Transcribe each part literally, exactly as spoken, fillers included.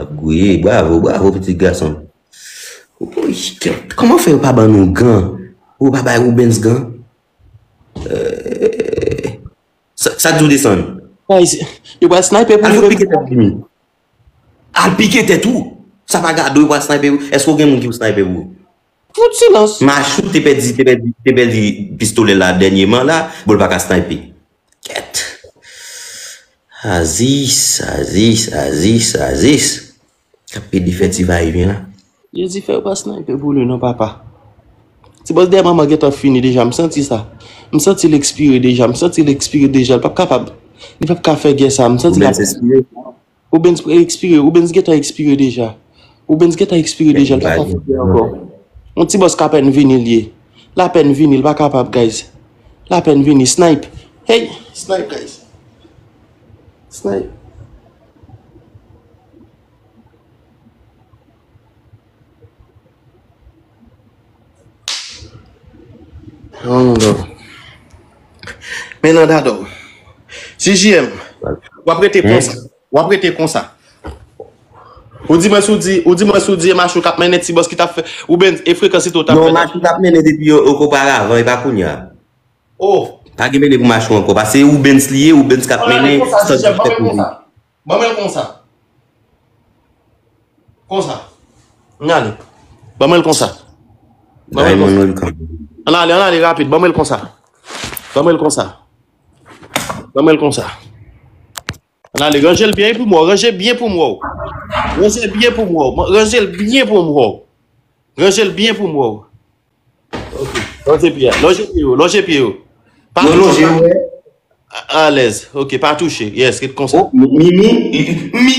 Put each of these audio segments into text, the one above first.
Ap gouye, bravo, bravo, pitit gason. Woy, kèt, kòman fè yo pa ban nou gan? Yo pa bay Rubens gan? Eh, sa, sa di w desann? Guys, yo pral snipe pou li. Al fout pike tèt Jimmy. Al pike tèt ou. Sa pa gade w, yo pral snipe ou. Èske w gen moun ki pou snipe pou ou? Fout silans. Machou te pèdi, te pèdi, te pèdi pistolè la dènyèman la, bon, l pa ka snipe. Kèt. Azis, Azis, Azis, Azis. K ap pede fè ti vayevyen la. Jezi fè yo pa snipe pou li non, papa. Ti bòs dèyè manman gentan fini deja, m santi sa. M santi l ekspire deja, m santi l ekspire deja, l p ap kapab. Li p ap ka fè gè sa, m santi l ap ekspire. Rubens ekspire, Rubens gentan ekspire deja. Rubens gentan ekspire deja, l pa ka fè gè ankò. Yon ti bòs k apèn vini l ye. L apèn vini, l pa kapab, guys. L apèn vini, snipe. Hey, snipe, guys. Snipe. Oh, non. Men nan dadò. J J M, w ap rete konsa. W ap rete konsa. Ou di mwen si w di, ou di mwen si w di e machou k ap mennen ti bòs ki t ap fè, oubyen e frekans li tou t ap fè. Non, machou t ap mennen depi yo, yo oparavan, e pa kounye a. Oh. Pa gen mennen pou machou ankò, paske e Rubens li ye, Rubens k ap mennen, stan ki fèt pou li. Ban mwen l konsa. Konsa. Ann ale. Ban mwen l konsa. Ban mwen l konsa. Ann ale, ann ale rapid. Ban mwen l konsa. Ban mwen l konsa. Ban mwen l konsa. Ann ale, ranje l byen pou m wè w. Ranje byen pou m wè w. Ranje l byen pou m wè w. Ranje l byen pou m wè w. Ranje l byen pou m wè w. Ok. Lonje pye a. Lonje pye yo. Lonje pye yo. Pa touche. Yo lonje, wi. A-, alèz. Ok, pa touche. Yes, ret konsa. Oh, mi, mi, mi, mi.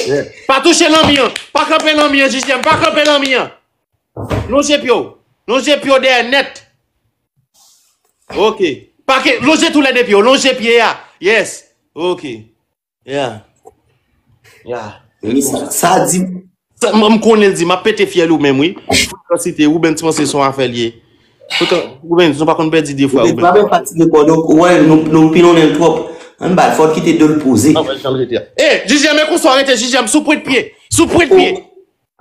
Yeah. Pa touche lanmi an. Pa kanpe lanmi an, J J M. Pa kanpe lanmi an. Lonje pye w. Lonje pye w dèyè nèt. Ok. Pa ke, lonje toulède pye w. Lonje pye a. Yes. Ok. Yeah. Yeah. Men sa, sa di. Sa, m, m konnen l di, m ap pete fyèl ou menm, wi. Frekans li te, Rubens panse se yon afè l ye. Frekans, Rubens, nou pa konn pèdi de fwa, Rubens. Rubens pa menm fatige kò, donk, wè, nou, nou pilonnen l twòp. Ann ba l, fò l kite do l poze. Ah, wè, jan l rete a. Eh, J J M, men konsa w rete, J J M, sou pwent pye. Sou pwent pye.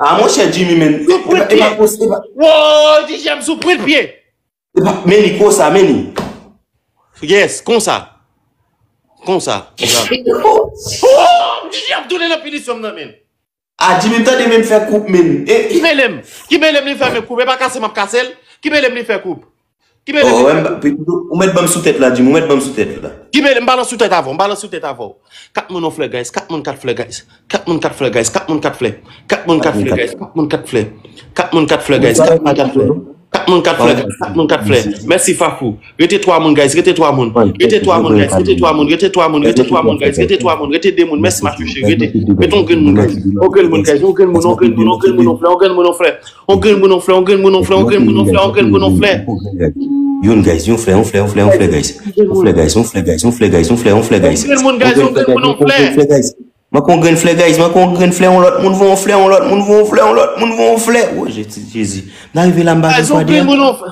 Ah, monchè Jimmy, men. Sou pwent pye. E pa, e pa posib, e pa. Wow, J J M, sou pwent pye. Epa, men li konsa, men li. Yes, konsa. Konsa. Oh, Jimmy ap tounen nan pinisyon m nan, men. Ah, Jimmy, m tande men fè koup, men. E, ki mele m? Ki mele m li fè men koup? E pa kase m ap kase l? Ki mele m li fè koup? Ki mele m li fè koup? Ou mèt ban m sou tèt la, Jimmy, ou mèt ban m sou tèt la. Ki mele m? M pa nan sou tèt avè w, m pa nan sou tèt avè w. Kat moun yon flè, guys. Kat moun kat flè, guys. Kat moun kat flè, guys. Kat moun kat flè, guys. Kat moun kat flè. Kat moun kat flè, guys. Kat moun kat flè. Kat moun kat flè, guys. Kat moun kat flè. Mèsi, Fafou. Rete twa moun, guys. Rete twa moun. Rete twa moun, guys. Rete twa moun. Rete twa moun, guys. Rete twa moun. Rete de moun. Mèsi, Machouche. Rete. Rete yon grenn moun, guys. Yon grenn moun, guys. Yon grenn moun, yon grenn moun, yon grenn moun, yon flè, yon grenn moun, yon flè. Yon grenn moun, yon flè, yon grenn moun, yon flè, yon grenn moun, yon flè, yon grenn moun, yon flè. Youn, guys, yon flè, yon flè, yon flè, yon flè, guys. Yon flè, guys, yon flè, guys, yon flè, guys, yon flè, yon flè, guys. Yon grenn moun, guys, yon grenn moun, yon flè. Manke yon grenn flè, guys, manke yon grenn flè, yon lòt moun voye yon flè, yon lòt moun voye yon flè, yon lòt moun voye yon flè. Oh, Jezi, Jezi. M ta rive la, m pa gen fwa di a.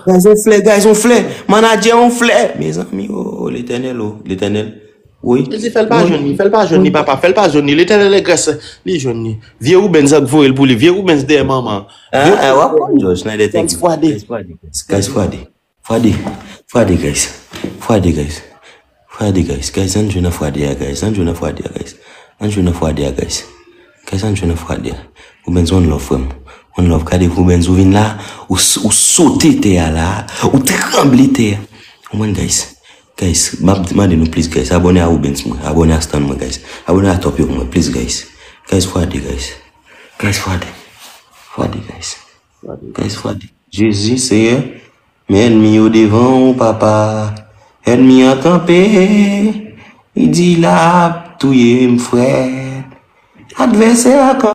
Guys, yon flè, guys, yon flè. Manadjè yon flè. Mezanmi, oh, Letènèl, oh, Letènèl. Wi. Li di, fè l pa jwenn li, fè l pa jwenn li, papa, fè l pa jwenn li. Letènèl e gras, li jwenn li. Vye Rubens ak voye l pou li, vye Rubens dèyè manman. Ah, ah, w ap konn, Jòj, nan de tèm. Guys, fwade. Guys, fwade, guys. Guys, fwade. Fwade. Fwade, guys. Fwade, guys. Fwade, guys. Guys, ann jwe nan fwade a, guys. Ann jwe nan fwade a, guys. Ann jwe nan fwade a, guys. Guys, ann jwe nan fwade a. Rubens, one love, frè m. One love. Gade, Rubens, ou vin la, ou s-, ou sote tè a la, ou tranble tè a. Ou konprann, guys? Guys, m ap mande nou, please, guys, abòne a Rubens mwen, abòne a stand mwen, guys. Abòne a top yo mwen, please, guys. Guys, fwade, guys. Guys, fwade. Fwade, guys. Guys, fwade. Jezi, Seyè, men ènmi yo devan w, papa. Ènmi an kanpe, li di l ap touye m, frè. Advèsè a kanpe.